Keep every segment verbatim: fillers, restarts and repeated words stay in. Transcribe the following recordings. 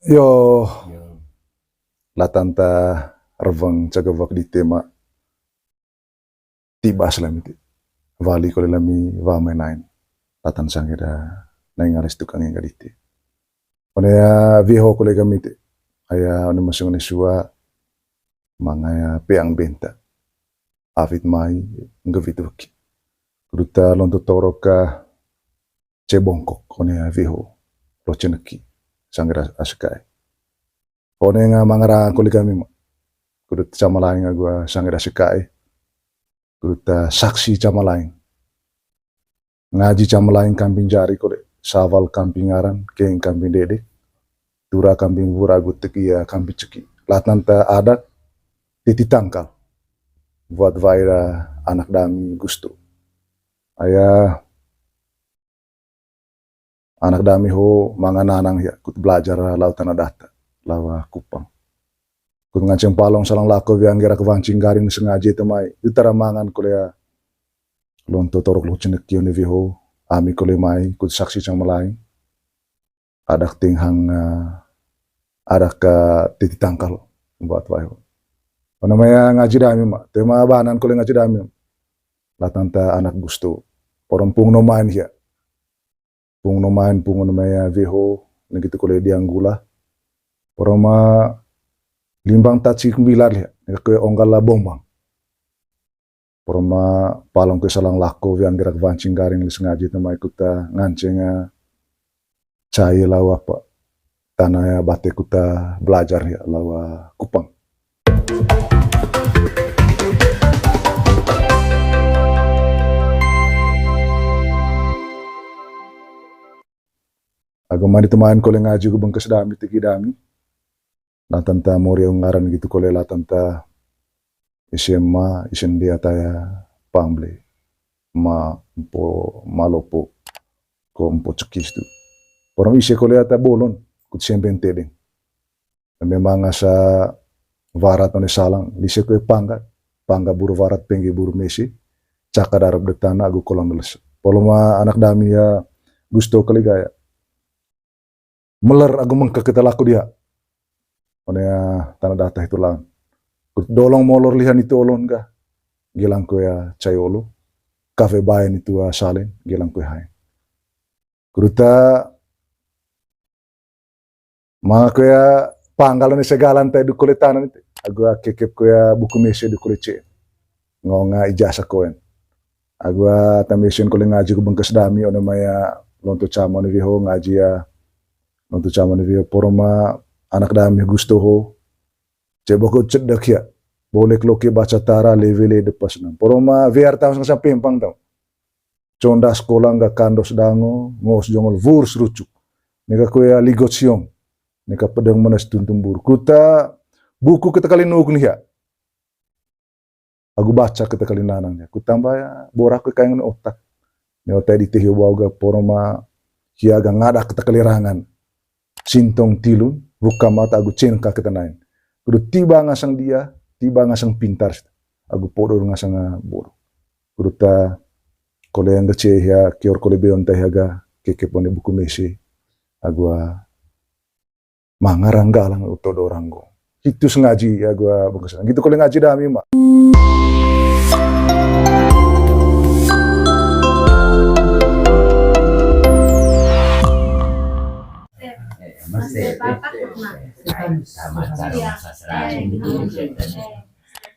Yo, yo. Latanta reweng cagewek dite ma. Tiba selami ti. Wali kole lami wa mai nain. Latan sangge da nai ngalis tukang engga dite. One ya wieho kole kami ti. Aya one masuk one sua manga ya peang benta. Awit mai nggewit weki. Kuduta lonto torok ka ce bongkok one ya wieho. Lo ceneki. Sangge da asik ai. One nga manga ra kole kami ma. Kudut camalaing agu sangge da asik ai. Kudut saksi camalaing. Ngaji camalaing kamping jari kole, sawal kamping ngaran, keng kamping dedek, tura kamping wura agu tegi ya kamping ceki. Latanta adat, titi tangkal. Buat wa'ira anak dami Gusto. Aya anak dami ho manga nanang hia kut belajar lao tana data, lao Kupang. Kut nganceng palong salang lako wia nggerak wancing garing sengaja te mai. Utara mangan kole ya lonto torok lo ceneki one wieho, ami kole mai kut saksi camalaing. Adak ting hang, eh, adak ka titi tangkal buat wai ho. Namanya ngaji dami ma, tema banan kole ngaji dami. Latanta anak Gusto. Porompung no main hia. Pung no main, pung no maya wieho, nang gitu kole diang gula. Poroma limbang taci kumbilar liha, nang kue onggal la bombang. Poroma palong kue salang lako, wiang gerak wancing garing lis ngaji temai kuta nganceng, eh, cai lao apa. Tanah ya bate kuta belajar ya lao, eh, Kupang. Agu mani temain kole ngaji gu bengkes dami, tegi dami. Latanta mori au ngaran gitu kole latanta S M A, S M D ataya pamble. Ma mpo malopo ko mpo cekis tu. Porong ise kole ata bolon, kut semben tedeng. Memang asa warat one salang, lise kue pangga, pangga buru warat pengge buru mesi, caka darap de tanah agu kolam meles. Poloma anak dami ya Gusto kali gaya. Meler agu mengke kita laku dia. One ya tanah data itu lawan. Dolong molor lihan itu olon ga. Gelang kue ya cai olo. Kafe baen itu, ah, salen, gelang kue haen. Kuruta manga kue ya panggal ni segalan tai du kole tanan itu. Agu kekep kue ya buku mese du kole ce. Ngonga ijazah koen. Agu ata mesen kole ngaji ku bengkes dami one maya lonto cama ni wieho ngaji ya. Lonto cama ni wieho poroma anak dami Gusto ho. Ceboko cedek ya. Bolek loke baca tara lewele depas nang. Poroma wear tau sang sampempang tau. Conda sekolah nggak kandos dango, ngos jongol wurs rucuk. Neka kue ligot siong. Neka pedang menes tuntum bur. Kuta buku kita kali nuk nih ya. Agu baca kita kali nanang ya. Kutamba ya, borak kue kayangan otak. Ni otak di tehi bau ga poroma hia ga ngadak kita kali rangan. Sintong tilun, buka mata agu cengka kita nain. Kudu tiba ngasang dia, tiba ngasang pintar. Agu podo ngasang, ah, bodo. Kudu ta kole yang kece ya, kior kole beon ta ya ga, kekep one buku mese. Agu, ah, mangarang galang uto dorang go. Hitu sengaji ya agu, ah, bengkes. Gitu kole ngaji dami ma.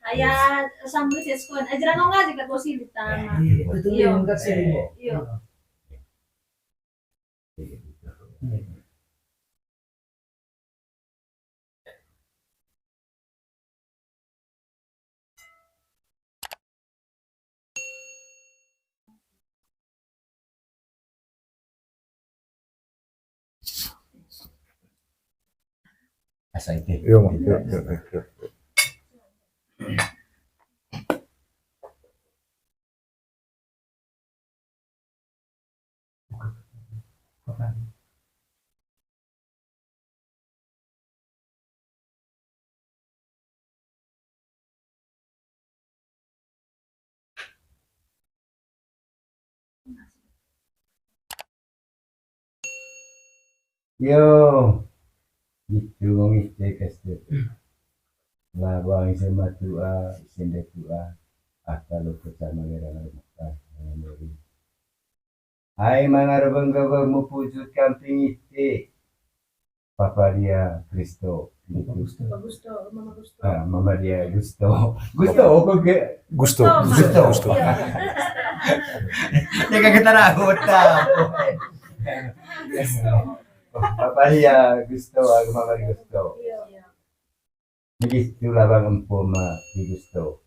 Aya, sambil sih sekolah. Ajaran nggak sih, kak, gosip di tanah. Iya, betul, iya, iya. Iya. Asa ite. Yo, yo, yo, yo, yo. Yo. Itu ngomong ite keste. Labang ise matua, ise nde tua. Ata lo kecama lera lera mata. Ai manga rebeng-rebeng mupujut kamping ite. Papa dia Kristo. Gusto, Mama Gusto. Ah, Mama dia Gusto. Gusto, oke. Gusto, Gusto, Gusto. Gusto. Iya. Ya, kaget arah kota. Gusto. Papa dia Gusto, aku Mama dia Gusto. Iya. Ngitu labang empo ma di Gusto.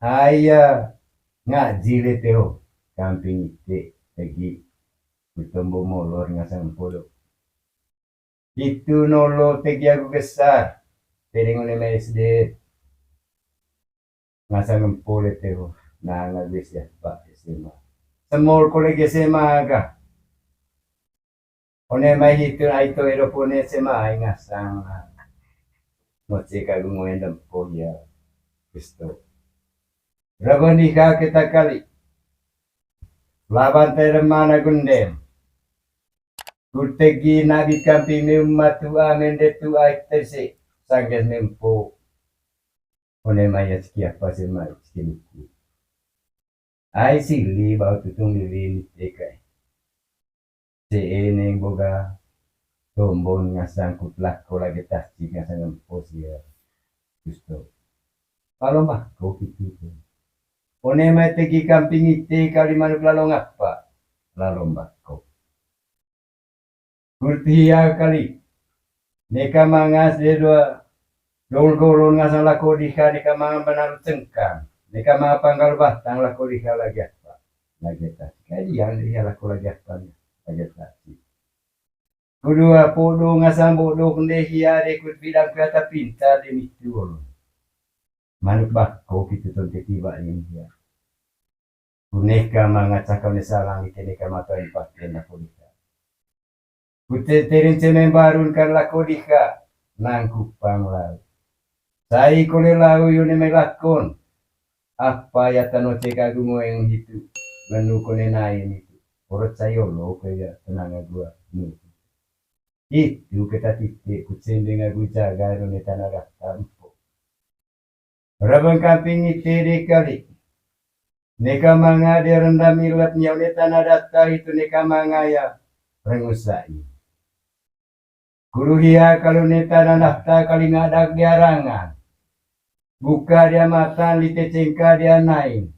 Aya ngaji le teo kamping ite tegi kutombo molor ngasang empo do. Itu nolo tegi aku gesar. Tereng one ma S D. Ngasang empo le teo. Na ngaji S D apa S M A. Semol kolege S M A ga. One mai hitu ai to ero pone S M A ai ngasang. Moce kagu ngoen dempo ya. Kristo. Raban diha kita kali. Laban te remana gundem. Kutegi nabi kampi meumatu amen de tu ai tese. Sangges mempo. One mai ya ciki apa S M A ciki luku. Ai sili bau tutung lili ni tekai. Cee neng boga tombon ngasang kut lako lage tasi ngasang empo sia. Gusto. Lalo mako kitu tu. One mai tegi kamping ite kali manuk lalo ngapa? Lalo mako. Kurtia kali. Neka mangas de dua. Dol golon ngasang lako diha neka mangan banaru cengkang. Neka mangan panggal batang lako diha lagi apa? Lagi tasi. Kayak dia diha lako lagi apa nih? Lagi tasi. Kedua podo ngasang bodo kunde hia de kut bidang kata pintar de mitu. Manuk bako kitu tonte tiba ini hia. Kuneka manga cakau ne salang ike neka mata empat kena polika. Kute terin cemeng barun kan lako diha nangkupang lau. Sai kole lau yone mai lakon. Apa ya tano ceka gungoeng hitu. Benu kone nain hitu. Orot sayolo ke ya tenanga gua nu. Itu keta titik kucembe ngagu jaga done tanah data empo. Rabang kamping ite de kali. Neka manga de rendam ilat nyau ne tanah data itu neka manga ya rengusai. Kuruhia kalau ne tanah data kali ngadak di arangan. Buka dia matan lite cengka dia nain.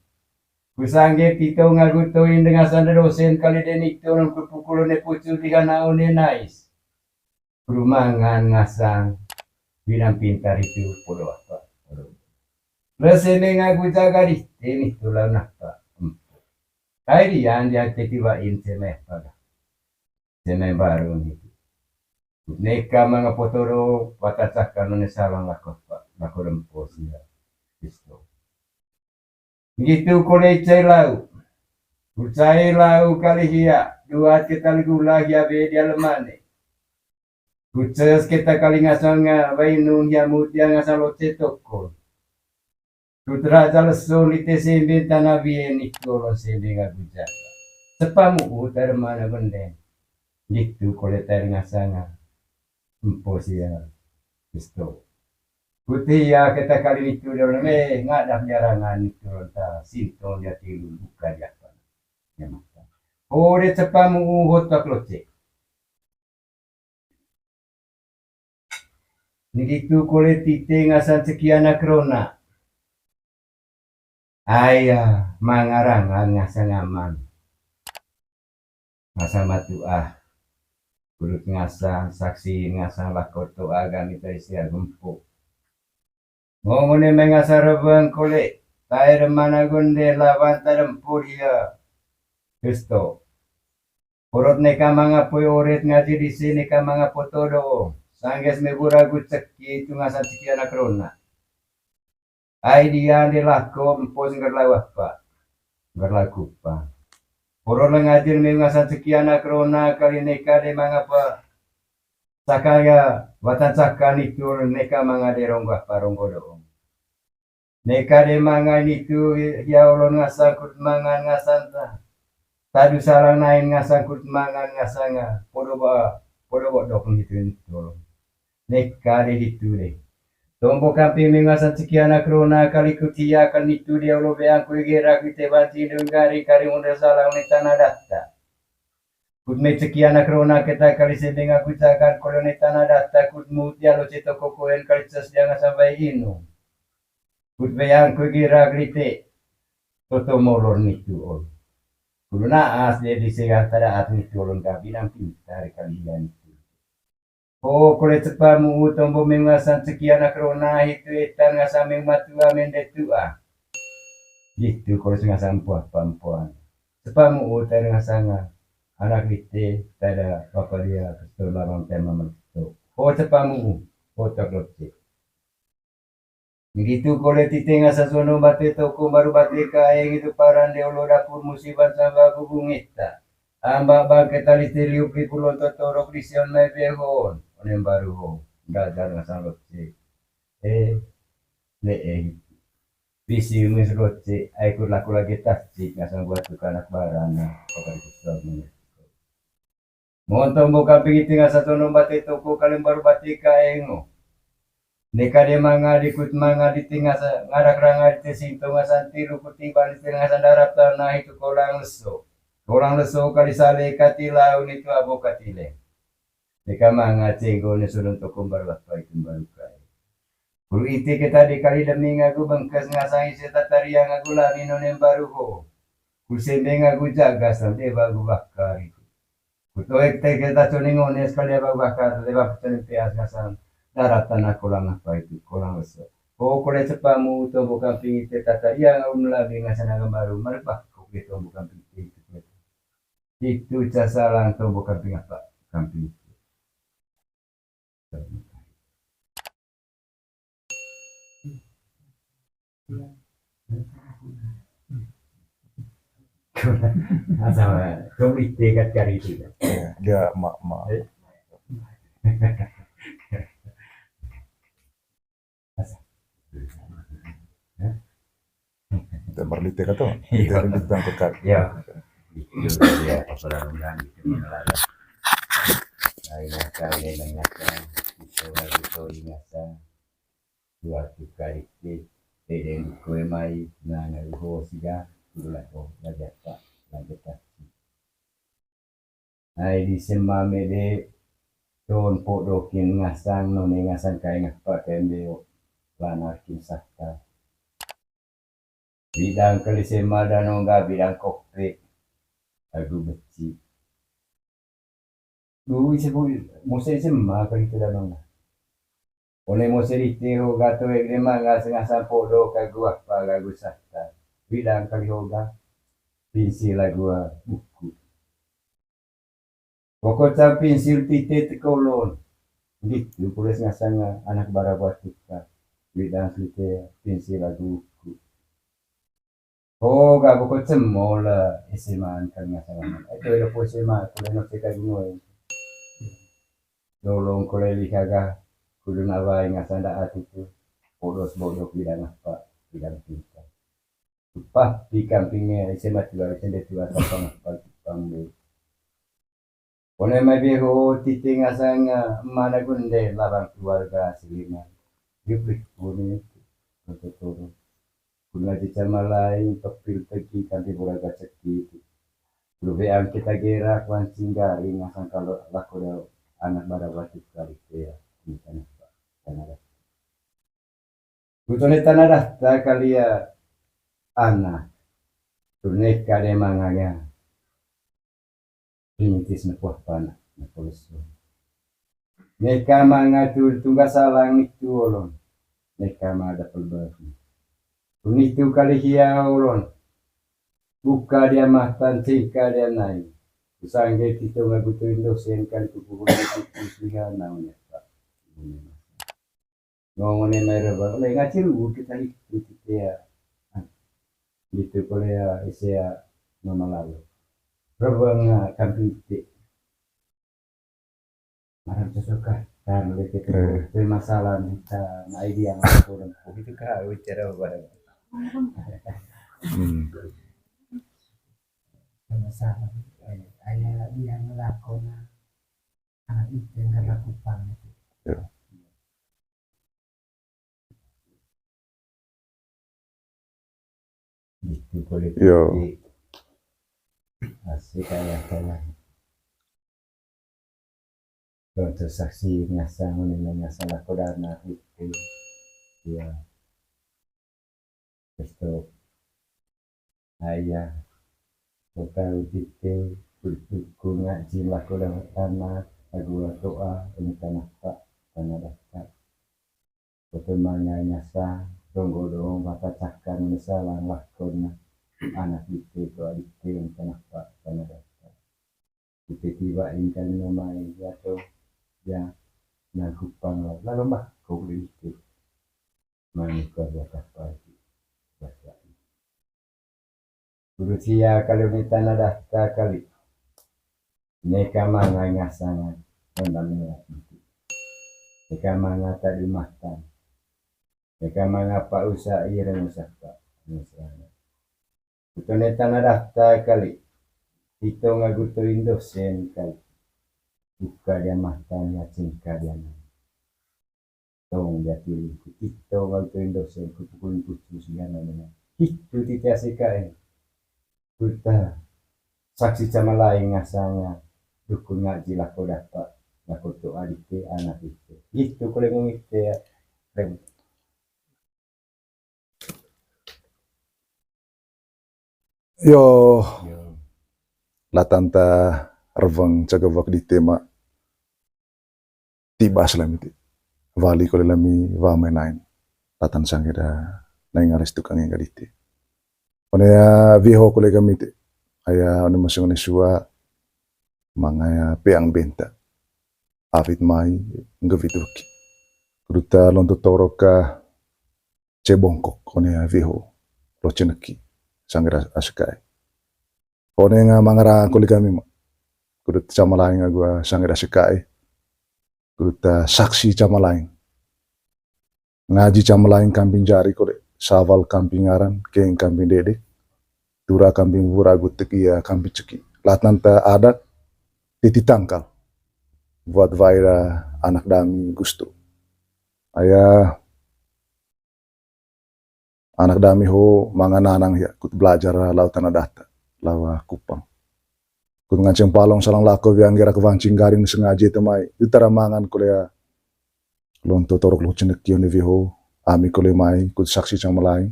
Kusangge tito ngagu toin dengan sanda dosen kali deni tonon kupukulo ne pucu di hana one nais. Perumangan ngasang bilang pintar itu podo apa. Lese mengagu jaga di teni tulang apa. Kairian dia tetibain semeh pada. Semeh baru ni. Neka manga potoro watacakan ne salang lako lako dempos ya. Kristo. Ngitu kole cai lau. Ucai lau kali hia, dua keta gula hia be dia lemane. Uces keta kali ngasang nga bainung hia mutia ngasang loce tokon. Tutra jaleso lite sembe tanah bien itu olon sembe ngaguja. Sepamu utar mana benden. Ngitu kole tari ngasanga. Empo sia. Kristo. Putih ya kita kali itu dia orang eh ngadak jarangan itu ta sintong dia tilu buka dia apa. Ya maka. Ore cepamu uhot tak loce. Nigitu kole tite ngasan cekiana krona. Aya mangarangan ngasang aman. Ngasang matuah. Kulut ngasang, saksi ngasang lako toa gami taisi agumpu. Ngomone mengasang rebeng kole, tae remana gonde lawan tadempur ia. Kristo. Porot neka manga poi oret ngaji disi neka manga poto do. Sangges mebura gucek itu ngasang ciki anak rona. Ai dia nde lako empos nggerlau apa? Nggerlau kupa. Poro lengajil me ngasan sekian akrona kali neka de mangapa? Sakaya watan saka nitu neka manga de ronggo apa ronggo doong. Neka de manga nitu ya olon ngasan kut mangan ngasan ta. Tadu salang nain ngasan kut mangan ngasanga. Podo ba, podo bodok nitu nitu olon. Neka de hitu de. Tombo kamping mengasan ciki anak rona kali kutia kali nitu de olo beang kue gerak ite banci dengari kari munda salang ne tanah data. Kut me ceki anak rona keta kali sembeng aku cakan kolone tanah data kut mut ya lo ceto kokoen kali ces jangan sampai inu. Kut beang kue gerak lite. Toto molor nitu ol. Kudu naas de di segah tada at nitu olon gabi nang pintar kali ya nitu. Ho kole cepamu utombo mengasan ceki anak rona hitu etan ngasan mematua mende tua. Gitu kole sengasan puah pampuan. Cepamu utar ngasanga anak lite tada papa dia kesto labang tema merto. Ho cepamu ho tak loce. Ngitu kole tite ngasa sono bate toko mbaru bate kae ngitu paran de olo dapur musiban samba bubung ita. Amba bangke tali tiliu pri pulon totorok dision mai behon. Onem mbaru ho. Dadar ngasa loce. Eh. Ne eh. Bisi mis loce. Aikur laku lagi tasik ngasa buat tukanak barana. Pokoknya kusuar menit. Monto mbo kaping iti ngasa tono bate toko kalembar bate kaengo. Neka de manga di kut manga di tinga sa ngarak ranga di te sinto ngasan tilu kuti bali te ngasan darap tanah itu kolang leso. Kolang leso kali sale kati lau nitu abo katile. Neka manga cenggo ne sulun toko mbaru apa itu mbaru kae. Kulu iti keta di kali demi ngagu bengkes ngasang isi tataria ngagu lami nonem baru ho. Kulu sembe ngagu jaga sampe bagu bakari. Kutoek teke taconing ones kali aba bakar leba peconing peas ngasan darat tanah kolang apa itu kolang leso. Ho kole cepamu tombo kamping ite tata iya ngau melabi ngasan agam baru merebah kok di tombo kamping ite itu kue. Itu casalang tombo kamping apa? Kamping itu. Asal dong ite kat kari itu. Iya, dia mak mak. Kita merlite kata. Iya. Kita lanjut tentang tekad. Iya. Iya, apa lalu dan itu mengelar. Lain kali lain kata. Itu lagi kau ingat. Dua tukar ite, tede koe mai, nana ruho siga, kudu lako, lajata, lajata. Ai di sema mede, ton podokin ngasang, none ngasang kae ngapa kae mbeo, lana kin sata. Bidang kali sema danong ga bidang kope, agu beci. Du ise bu mose sema kali tu danong. One mose rite hoga toe gede manga sengah sampodo kagu apa gagu sata. Bidang kali hoga pinsil agu buku. Pokok cam pinsil tite tekolon. Gitu, pules ngasang anak bara buat kita. Bidang tite pinsil agu buku. Hoga boko cemol S M A kan ngasang. Itu ada po S M A, kule no cek agu ngoe. Dolong kule liha ga, kudu nawai ngasang daat itu. Podos bodok bidang apa, bidang pintar. Upah di kampingnya S M A tua, S M A tua, apa, apa, pambe. One mai beho titi ngasang mana gunde labang keluarga silima. Yuprik puni, untuk turun. Kuna cica malai, pepil tegi, kanti boraga ceki itu. Lubean kita gerak, wancing garing, ngasang kalau lako dau anak bara wajib kali ya. Ini tanah, tanah. Kutone tanah data kalia anak. Tuneka de manganya. Pinitis na puah pana, na polesu. Neka manga tu tungga salang nitu olon. Neka ma ada pelbaru. Tunitu kali hia olon. Buka dia matan, cengka dia nai. Kusangge tito ngagutuin dosen kali kukuhun kukus liha naon ya, Pak. Ngongone mai rebang, le ngaci ruwet kita hitu kita ya. Gitu kole ya, ese ya, mama lalu. Rebang, ah, kampung ite. Marang cocok kah? Kan le kita, eh, itu masalah kita, nah, ide yang aku dan aku itu kah, bicara apa? Hmm. Masalah, eh, ayah dia ngelakona. Anak itu yang kata kupang itu. Ya. Di politik. Yo. Di asik kayak kayak. Untuk saksi ngasang, ini ngasang aku dana itu. Ya. Besok. Ayah. Kota Udite, ku ngaji lako dawat tanah, agu doa, ini tanah pak, tanah daftar. Kote manga nyasa, donggo dong, mata cakan, misalang lakon, anak dite, to adite, tanah pak, tanah daftar. Dite tiba ingkan nomai, ya to, ya, nang Kupang lah, lalu mbah, kau boleh dite. Mani keluarga kapal, baca. Kudu sia kali ni tanah daftar kali. Neka manga ngasangan, honda mela itu. Neka manga tadi matan. Neka manga pa usa ireng usa pa. Usa. Kutu ne tanah daftar kali. Ito ngagutu Indosen kali. Buka dia matan ya cingka dia nang. Tong dia pilih ku ito ngagutu Indosen ku pukul kucu sigana nang. Hitu titi asika eh. Kuta saksi sama lain ngasanga dukun ngaji lako dapa lako tu adite anak itu. Itu kole ngomong itu ya. Rem. Yo. Yo. Latanta reveng cagavak dite ma. Tibas lami ti. Wali kole lami wa mai nain. Latan sangge da nain ngaris tukang engga dite. One ya wieho kole kami ti. Aya one masing one sua manga ya peang benta. Awit mai nggewit ruki. Kuduta lonto toroka cebongkok one ya wieho. Lo ceneki. Sangge da asikae. One nga mangara kole kami ma. Kudut camalaing agu sangge da asikae. Kudut saksi camalaing. Ngaji camalaing kambing jari kole, sawal kambing ngaran, keng kambing dedek, tura kambing wura agu teki ya kambing ceki. Latanta adat, titi tangkal. Buat waira anak dami gustu. Aya anak dami ho manga nanang ya, kut belajar lao tanah data, lao Kupang. Kut nganceng palong salang lako wiang gerak wancing garing sengaja itu mai. Itu tara mangan kole ya. Lonto torok lo ceneki one wieho, ami kole mai, kut saksi cang malai.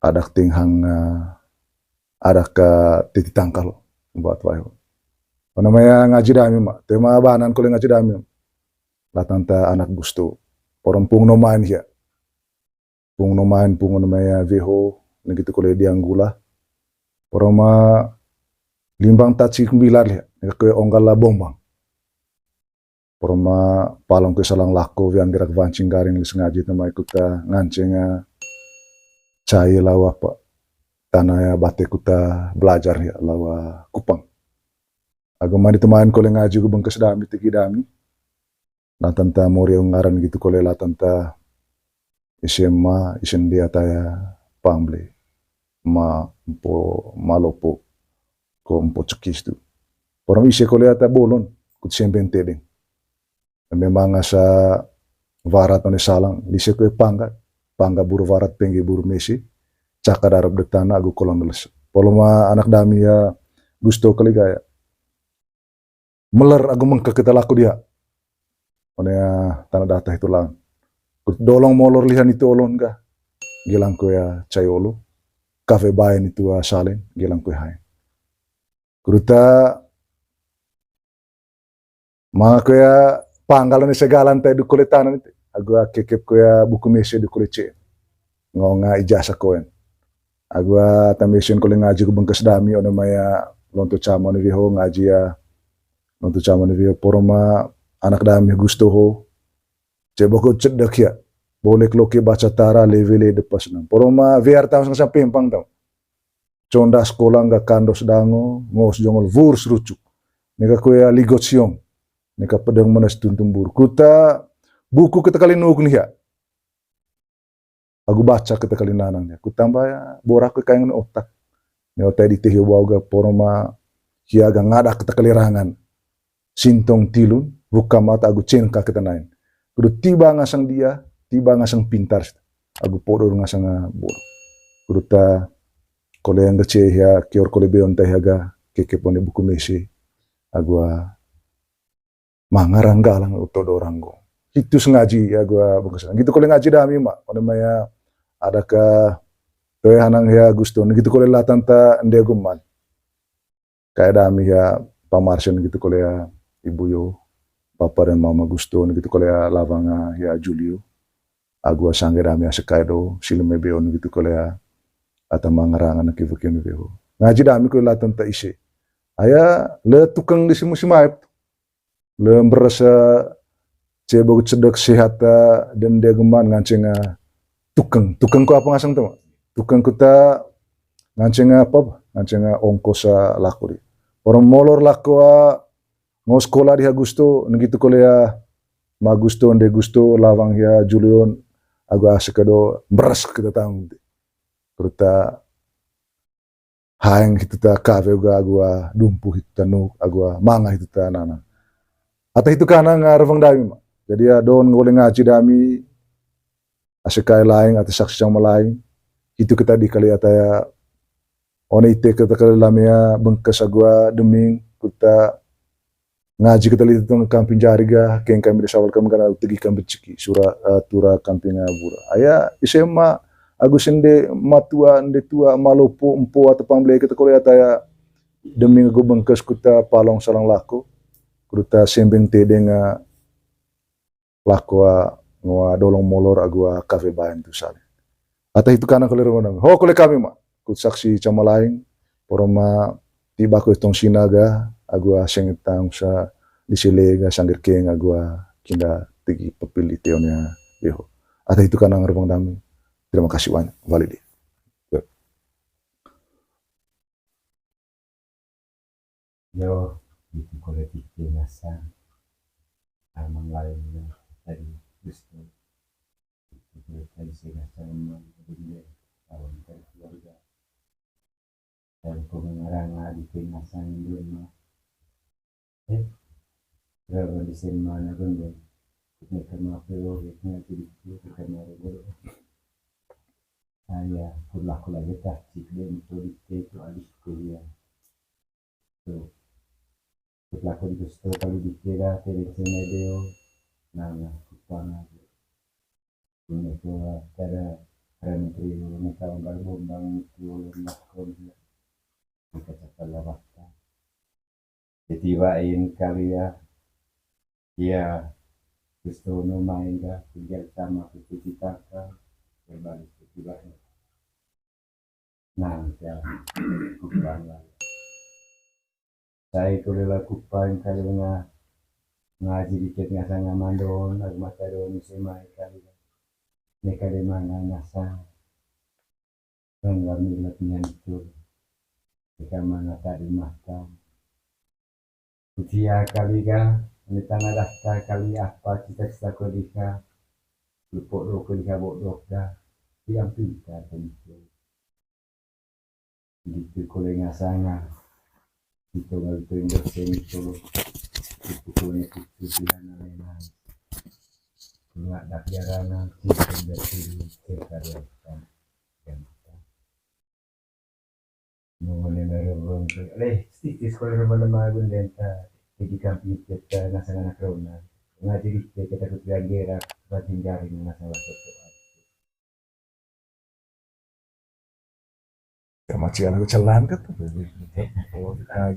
Adak ting hang, eh, adak ka titi tangkal buat wai ho. Ono maya ngaji dami ma, tema banan kole ngaji dami. Latanta anak gustu. Porong pung no main hia. Pung no main, pung no maya wieho, negi tu kole diang gula. Porong ma limbang taci kumbilar hia, negi kue onggal la bombang. Porong ma palong kue salang lako, wiang gerak wancing garing lis ngaji tema ikuta nganceng, eh, cai lawa apa. Tanah ya bate kuta belajar ya lawa Kupang. Agama di temain kole ngaji ku bengkes dami, tegi dami. Latanta mori ngaran gitu kole latanta S M A, S M D ataya pamble. Ma empo malopo ko empo cekis tu. Porong ise kole ata bolon, kut semben tedeng. Memang asa warat one salang, lise kue pangga, pangga buru warat pengge buru mesi, caka darab de tanah agu kolon deles. Porong ma anak dami ya gusto kali gaya. Meler agu mengke kita laku dia. One ya tanah data itu lang. Kut dolong molor lihan itu olon ga. Gelang kue ya cai olo. Kafe baen itu, ah, salen, gelang kue haen. Kuduta manga kue ya panggalan segalan tai du kole tanan itu. Agu kekep kue ya buku mese du kole ce. Ngonga ijazah koen. Agu ata mesion kole ngaji ku bengkes dami one maya lonto cama one wieho ngaji ya. Lonto cama one wieho porong ma anak dami gusto ho. Ceboko cedek ya. Boleh loke baca tara lewele depas nang. Porong ma wear tau sang sampempang tau. Condas kolang ga kandos dango, ngos jongol wurs rucuk. Neka kue ligot siong. Neka pedeng menes tuntum bur. Kuta buku kita kali nuk nih ya. Agu baca kita kali nanang ya. Kutamba ya borak kue kaingan otak. Ni otak di teh bau ga porong ma hia ga ngadak kita kali rangan. Sintong tilun, buka mata agu cengka kita nain. Kudu tiba ngasang dia, tiba ngasang pintar. Agu podo ngasang, ah, bodoh. Kudu ta kole angga ce hia kior kole beon ta hia ga kekep one buku mese. Agu a manga ranggalang uto do ranggo. Hitu sengaji agu a bengkesan. Gitu kole ngaji dami ma. One maya ada ka toe hanang hia Agusto. Gitu kole latan ta nde agu man. Kayak dami hia pamarsen gitu kole ya ibu yo, papa dan mama Gusto gitu kole ya lawang hia Julio. Agu a sangge dami ase kai do, silem ebe on gitu kole ya ata mangarangan ki bukin ebe ho. Ngaji dami kole latan ta ise. Aya le tukang di simu simaip. Le mberes, eh, cebok cedek sehat, eh, dan dia geman nganceng, eh, tukang. Tukang ku apa ngasang tu? Tukang ku ta nganceng apa? Nganceng, eh, ongkos, eh, lako di. Orang molor lako, eh, ngo sekolah di Agusto, negitu kole ya, ma Agusto, nde Agusto, lawang hia Julion, agu ase kedo mberes kita tang. Kuruta haeng hitu ta kawe ga agu a dumpu hitu ta nuk agu a manga hitu ta nana. Ata hitu kana nga rewang dami ma. Jadi ya don ngole ngaji dami ase kai laing ata saksi sama laing. Hitu kita di kali ata ya one ite kita kali lamia bengkes agu a deming kuta ngaji kita lihat tentang kamping jari ga, keng kami di sawal kami kana tegi kamping ciki, sura, eh, tura kamping ngabur. Aya S M A, agu sende matua, nde tua, malopo, empo, atau pamble kita kole ataya demi nggo bengkes kuta palong salang lako, kuta sembeng tedeng, eh, lako, ah, ngoa dolong molor agu, ah, kafe baen tu sale. Ata hitu kana kole romanang. Ho kole kami ma. Kut saksi cama laing. Poroma tiba ko tong sinaga agu, ah, seng tang sa di sele ga sangger keng agu, ah, kinda tegi pepil iteon ya beho. Ata hitu kana ngeremang dami. Terima kasih banyak. Validi. Yo, itu kole titi ngasang. Amang lain na tadi Kristo. Itu kole tadi saya ngasang amang bende. Lawan tadi keluarga. Dan pengarang lagi ke ngasang dulu ma. Eh, berapa di semana bende. Kita kena pelo, kita kena tidur, kita kena rubur. Aya, pulak lagi tah, cik deh, untuk dikte itu alih kuliah. Tuh. Pulak lagi tuh, setelah kali dikte dah, tele cene deo. Nah, nah, kupang aja. Ini tuh, cara, cara menteri, ini kawan baru bombang, itu, oleh maskon, ya. Kita cakap lah, waktu. Jadi, wain kali ya. Iya, Kristo no main ga, tinggal sama kuku citaka, berbalik ke tiba. Nah, ya, kupang lah. Saya itu lela kupang kali nga, ngaji dikit ngasang ngamandon, lagu mata don, semai kali. Neka de mana ngasang. Rangga milat nyantu. Ika mangata di mata. Utia kali ga, ni tanah daftar kali apa cita-cita ko dika. Lupok do ko dika bok doka. Tiang pinta tentu. Gitu kole ngasanga. Itu ngal itu indosen itu. Itu kole itu pilihan lain. Nggak dak jarana. Itu indosen itu. Mengone na rewang tu. Leh, titis ko rewang na magun denta. Jadi kampung kita ngasang anak rona. Ngaji di kita kut gagera, batin garing masalah soal. Ya, macam aku celan kan. Oh, ah.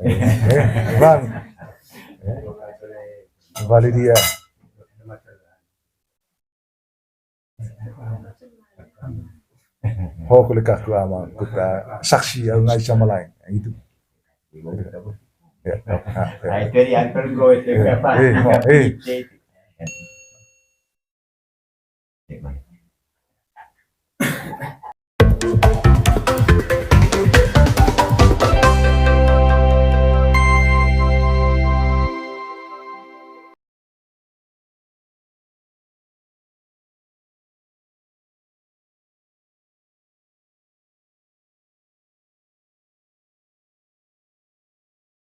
Eh, Bang. Eh, Bali dia. Ho, kuli kaku ama, kuta saksi au ngai sama lain. Itu. Ya, ah, ya. Ah, itu diantar gue itu, eh, apa? Eh, oh, eh. Itu,